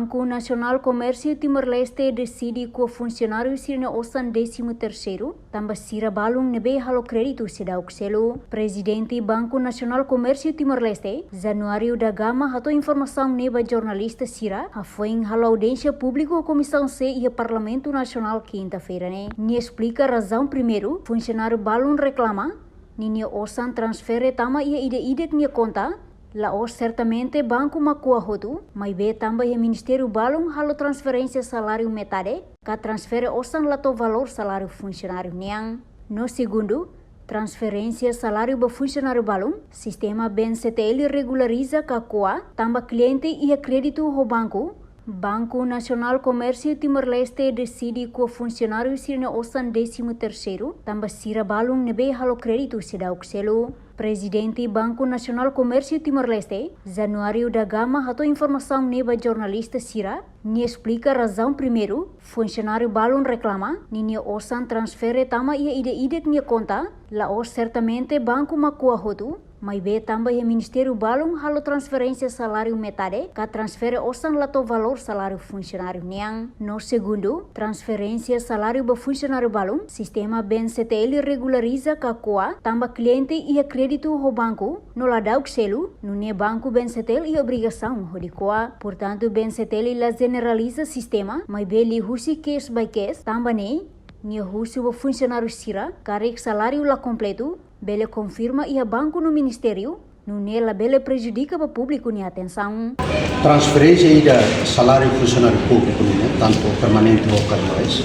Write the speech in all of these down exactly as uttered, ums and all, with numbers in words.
Banku Nasionál Komérsiu Timor-Leste deside ko'a funsionáriu sira-nia osan désimu terseiru tanba sira balun ne'ebé halo kréditu seidauk selu. Prezidente Banku Nasionál Komérsiu Timor-Leste, Januário da Gama, hato'o informasaun ne'e ba jornalista sira hafoin halo audiénsia públiku Komisaun C iha Parlamentu Nasionál kinta-feira ne'e. Nia esplika razaun primeiru funsionáriu balun reklama ninia osan transfere tama iha ida-idak nia konta, la'ós sertamente banku mak ko'a hotu, maibé tanba iha ministériu balun halo transferénsia saláriu metade, ka transfere osan la to'o valór saláriu funsionáriu nian. No segundu, transferénsia saláriu ba funsionáriu balun, sistema B N C T L regulariza ka ko'a, tanba kliente iha kréditu ho banku, Banku Nasionál Komérsiu Timor-Leste deside ko'a funsionáriu sira-nia osan désimu terseiru tanba sira balun ne'ebé halo kréditu seidauk selu. Prezidente Banku Nasionál Komérsiu Timor-Leste, Januário da Gama, hato'o informasaun ne'e ba jornalista sira. Nia esplika razaun primeiru funsionáriu balun reklama ninia osan transfere tama iha ida-idak nia konta, la'ós sertamente banku mak ko'a hotu, maibé tanba iha ministériu balun halo transferénsia saláriu metade, ka transfere osan la to'o valór saláriu funsionáriu nian. No segundu, transferénsia saláriu ba funsionáriu balun, sistema B N C T L regulariza ka ko'a, tanba kliente iha kréditu ho banku, no ladauk selu, nune'e banku B N C T L iha obrigasaun hodi ko'a. Portantu, B N C T L la jeneraliza sistema, maibé liuhusi case by case, tanba ne'e, nia husu ba funsionáriu sira, karik saláriu la kompletu, bele konfirma iha banku no ministériu, nune'e labele prejudika ba públiku nia atensaun. Transferénsia ida saláriu funsionáriu públiku nian, tantu permanente ou casuais.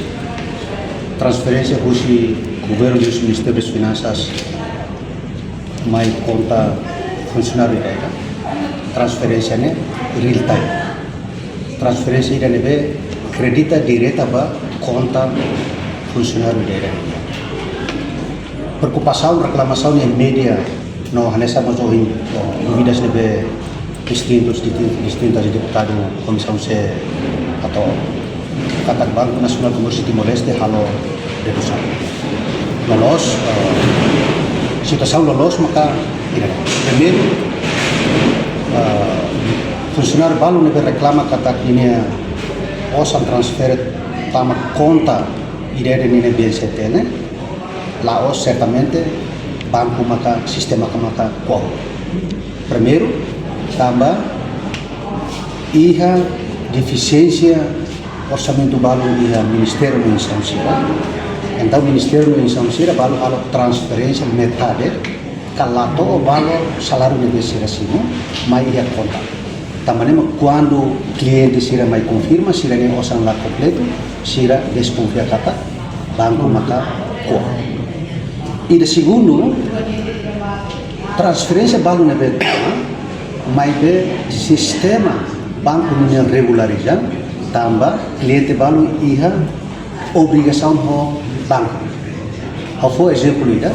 Transferénsia husi governu, husi Ministériu das Finansas, mai konta funsionáriu ida-idak. Transferénsia ne'e real time. Transferénsia ida ne'ebé kredita direta ba konta funsionáriu ida-idak. Preokupasaun, reklamasaun iha média no hanesan mós ohin, eh, dúvidas ne'ebé distintus, distin-, distintas deputadu Komisaun C hato'o katak Banku Nasionál Komérsiu Timor-Leste halo dedusaun. Loloos, eh, situasaun loloos maka ida. Primeiru, eh, funsionáriu balun ne'ebé reklama katak ninia osan transfere tama konta ida-idak ninia B N C T L ne'e, la'ós sertamente banku maka, sistema ka maka ko'a. Primeiru, tanba iha defisiénsia orsamentu balun iha ministériu no instituisaun sira. Entaun, ministériu no instituisaun sira balun halo transferénsia metade, ka la to'o valór saláriu ne'ebé sira simu, mai iha konta. Tanba ne'e mak kuandu kliente sira mai konfirma sira-nia osan la kompletu, sira deskonfia katak banku maka ko'a. Ida segundu, transferénsia balun ne'ebé tama, maibé sistema banku nian regulariza, tanba kliente balun iha obrigasaun ho banku. Ha'u fó ezemplu ida,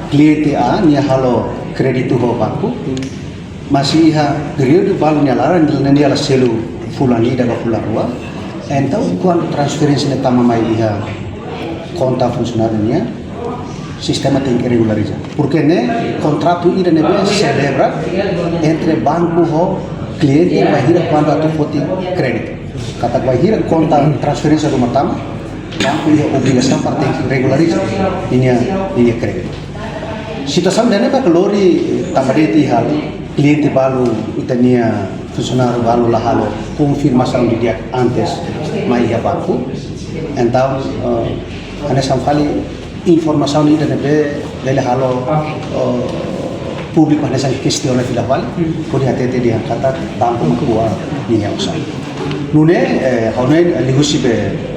kliente A nia halo kréditu ho banku, mas iha períodu balun nia laran, nia la selu fulan ida ka fulan rua. Entaun, kuandu transferénsia ne'e tama mai iha konta funsionáriu nian, sistema tenke regulariza. Porke ne'e kontratu ida ne'ebé selebra entre banku ho kliente, bainhira kuandu atu foti kréditu. Katak bainhira konta transferénsia ruma tama, banku iha obrigasaun para tenke regulariza ninia, ninia kréditu. Situasaun ida-ne'e mak lori tanba de'it iha kliente balu, ita-nia funsionáriu balu la halo konfirmasaun didi'ak antes mai iha banku. Entaun, eh, hanesan fali informasaun ida ne'ebé bele halo, eh, públiku hanesan kestiona fila fali, hodi hatete dehan katak banku mak ko'a ninia osan. Nune'e, eh, ha'u hanoin, eh, liuhusi be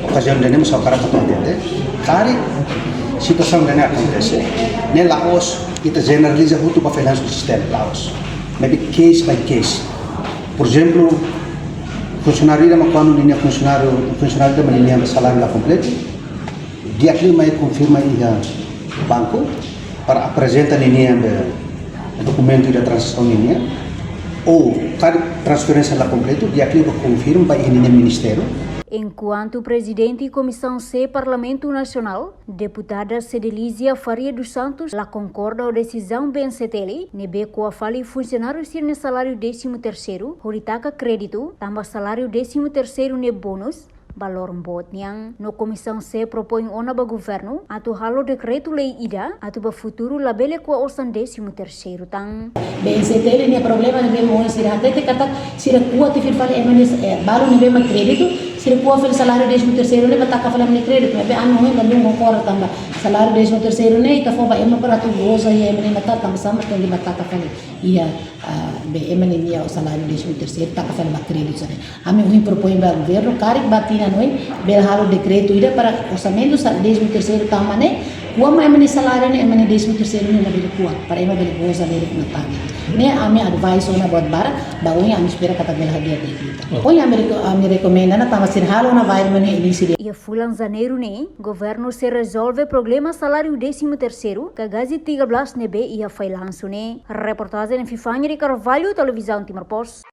okaziaun ida-ne'e mós ha'u hakarak atu hatete. Karik situasaun ida-ne'e akontese, ne'e la'ós ita jeneraliza hotu ba financial system, la'ós. Maibé case by case. Por ezemplu, funsionáriu ida mak kuandu ninia funsionáriu, funsionáriu ida mak ninia saláriu la kompletu, di'ak liu mai konfirma iha banku para aprezenta ninia be dokumentu ida tranzasaun ninia, ou karik transferénsia la kompletu, di'ak liu ba konfirma ba iha ninia ministériu. Enkuantu Prezidente Komisaun C Parlamentu Nasionál, Deputada Cedelizia Faria dos Santos, la konkorda ho desizaun B N C T L ne'ebé ko'a fali funsionáriu sira-nia saláriu désimu terseiru hodi taka kréditu, tanba saláriu désimu terseiru ne'e bónus, valór boot nian. No Komisaun C propoin ona ba governu atu halo dekretu-lei ida atu ba futuru labele ko'a osan désimu terseiru tan. B N C T L nia problema ne'ebé mak ohin sira hatete katak sira ko'a tiha fali ema nia, eh, balu ne'ebé mak kréditu, sira ko'a fali saláriu désimu terseiru ne'e ba taka fali ema nia kréditu. Maibé ami ohin la konkorda tanba saláriu désimu terseiru ne'e ita fó ba ema para atu goza iha ema nia natar tanba sá mak tenke ba taka fali iha, ah, be ema nia saláriu désimu terseiru taka fali ba kréditu sira-ne'e. Ami ohin propoin ba governu, karik ba tinan oin, bele halo dekretu ida para orsamentu sa désimu terseiru tama ne'e, ko'a mak ema nia saláriu ne'e, ema nia désimu terseiru ne'e labele ko'a, para ema bele goza, bele kuna tagi. Ne'e ami advice ona buat barak, ba ohin ami espera katak bele hadi'a dekretu. Oke. Ohin ami reko-, ami rekomenda ona tanba sira halo ona vai mane lisi de. Iha fulan Janeiru ne'e, governu sei rezolve problema saláriu désimu terseiru ka gaji tiga belas ne'ebé iha fallansu ne'e. Reportajen Vivania de Carvalho, Televizaun Timor Post.